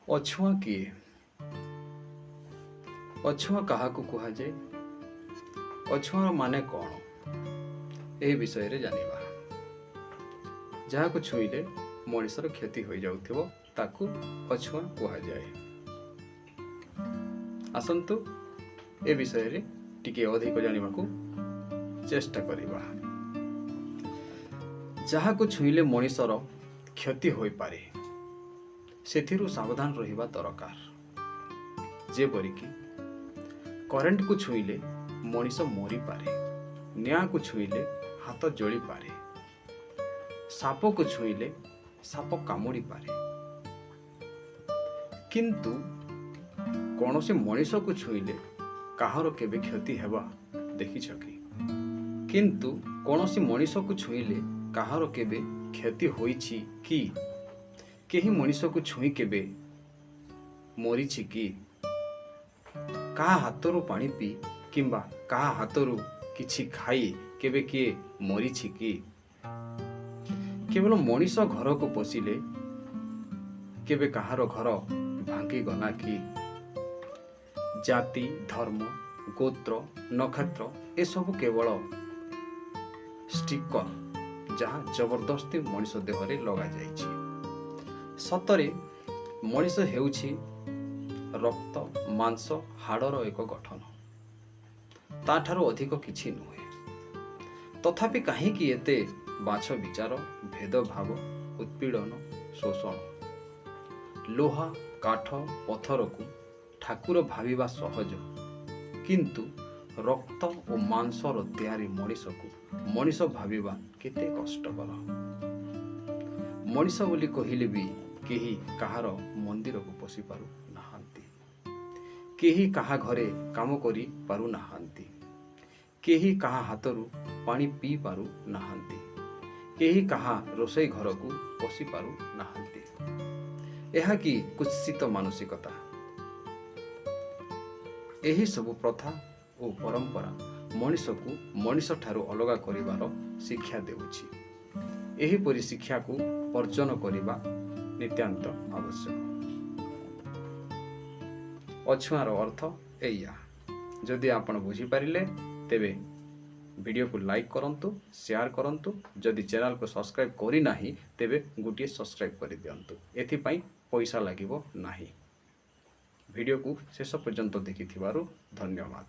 ଅଛୁଆଁ କିଏ? ଅଛୁଆଁ କାହାକୁ କୁହାଯାଏ? ଅଛୁଆଁର ମାନେ କ'ଣ? ଏହି ବିଷୟରେ ଜାଣିବା। ଯାହାକୁ ଛୁଇଁଲେ ମଣିଷର କ୍ଷତି ହୋଇଯାଉଥିବ, ତାକୁ ଅଛୁଆଁ କୁହାଯାଏ। ଆସନ୍ତୁ, ଏ ବିଷୟରେ ଟିକେ ଅଧିକ ଜାଣିବାକୁ ଚେଷ୍ଟା କରିବା। ଯାହାକୁ ଛୁଇଁଲେ ମଣିଷର କ୍ଷତି ହୋଇପାରେ, ସେଥିରୁ ସାବଧାନ ରହିବା ଦରକାର। ଯେପରିକି କରେଣ୍ଟକୁ ଛୁଇଁଲେ ମଣିଷ ମରିପାରେ, ନିଆଁକୁ ଛୁଇଁଲେ ହାତ ଜଳିପାରେ, ସାପକୁ ଛୁଇଁଲେ ସାପ କାମୁଡ଼ିପାରେ। କିନ୍ତୁ କୌଣସି ମଣିଷକୁ ଛୁଇଁଲେ କାହାର କେବେ କ୍ଷତି ହେବା ଦେଖିଛ କି? କିନ୍ତୁ କୌଣସି ମଣିଷକୁ ଛୁଇଁଲେ କାହାର କେବେ କ୍ଷତି ହୋଇଛି କି? କେହି ମଣିଷକୁ ଛୁଇଁ କେବେ ମରିଛି କି? କାହା ହାତରୁ ପାଣି ପିଇ କିମ୍ବା କାହା ହାତରୁ କିଛି ଖାଇ କେବେ କିଏ ମରିଛି କି? କେବଳ ମଣିଷ ଘରକୁ ପଶିଲେ କେବେ କାହାର ଘର ଭାଙ୍ଗିଗଲା କି? ଜାତି, ଧର୍ମ, ଗୋତ୍ର, ନକ୍ଷତ୍ର ଏସବୁ କେବଳ ଷ୍ଟିକର, ଯାହା ଜବରଦସ୍ତି ମଣିଷ ଦେହରେ ଲଗାଯାଇଛି। ସତରେ ମଣିଷ ହେଉଛି ରକ୍ତ, ମାଂସ, ହାଡ଼ର ଏକ ଗଠନ, ତାଠାରୁ ଅଧିକ କିଛି ନୁହେଁ। ତଥାପି କାହିଁକି ଏତେ ବାଛ ବିଚାର, ଭେଦଭାବ, ଉତ୍ପୀଡ଼ନ, ଶୋଷଣ? ଲୋହା, କାଠ, ପଥରକୁ ଠାକୁର ଭାବିବା ସହଜ, କିନ୍ତୁ ରକ୍ତ ଓ ମାଂସର ତିଆରି ମଣିଷକୁ ମଣିଷ ଭାବିବା କେତେ କଷ୍ଟକର। ମଣିଷ ବୋଲି କହିଲେ ବି କେହି କାହାର ମନ୍ଦିରକୁ ପଶିପାରୁ ନାହାନ୍ତି, କେହି କାହା ଘରେ କାମ କରି ପାରୁନାହାନ୍ତି, କେହି କାହା ହାତରୁ ପାଣି ପିଇ ପାରୁନାହାନ୍ତି, କେହି କାହା ରୋଷେଇ ଘରକୁ ପଶି ପାରୁନାହାନ୍ତି। ଏହା କି କୁତ୍ସିତ ମାନସିକତା? ଏହି ସବୁ ପ୍ରଥା ଓ ପରମ୍ପରା ମଣିଷକୁ ମଣିଷଠାରୁ ଅଲଗା କରିବାର ଶିକ୍ଷା ଦେଉଛି। ଏହିପରି ଶିକ୍ଷାକୁ ବର୍ଜନ କରିବା ନିତାନ୍ତ ଆବଶ୍ୟକ। ଅଛୁଆଁର ଅର୍ଥ ଏଇଆ। ଯଦି ଆପଣ ବୁଝିପାରିଲେ, ତେବେ ଭିଡ଼ିଓକୁ ଲାଇକ୍ କରନ୍ତୁ, ସେୟାର କରନ୍ତୁ। ଯଦି ଚ୍ୟାନେଲକୁ ସବସ୍କ୍ରାଇବ୍ କରିନାହିଁ, ତେବେ ଗୋଟିଏ ସବସ୍କ୍ରାଇବ୍ କରିଦିଅନ୍ତୁ। ଏଥିପାଇଁ ପଇସା ଲାଗିବ ନାହିଁ। ଭିଡ଼ିଓକୁ ଶେଷ ପର୍ଯ୍ୟନ୍ତ ଦେଖିଥିବାରୁ ଧନ୍ୟବାଦ।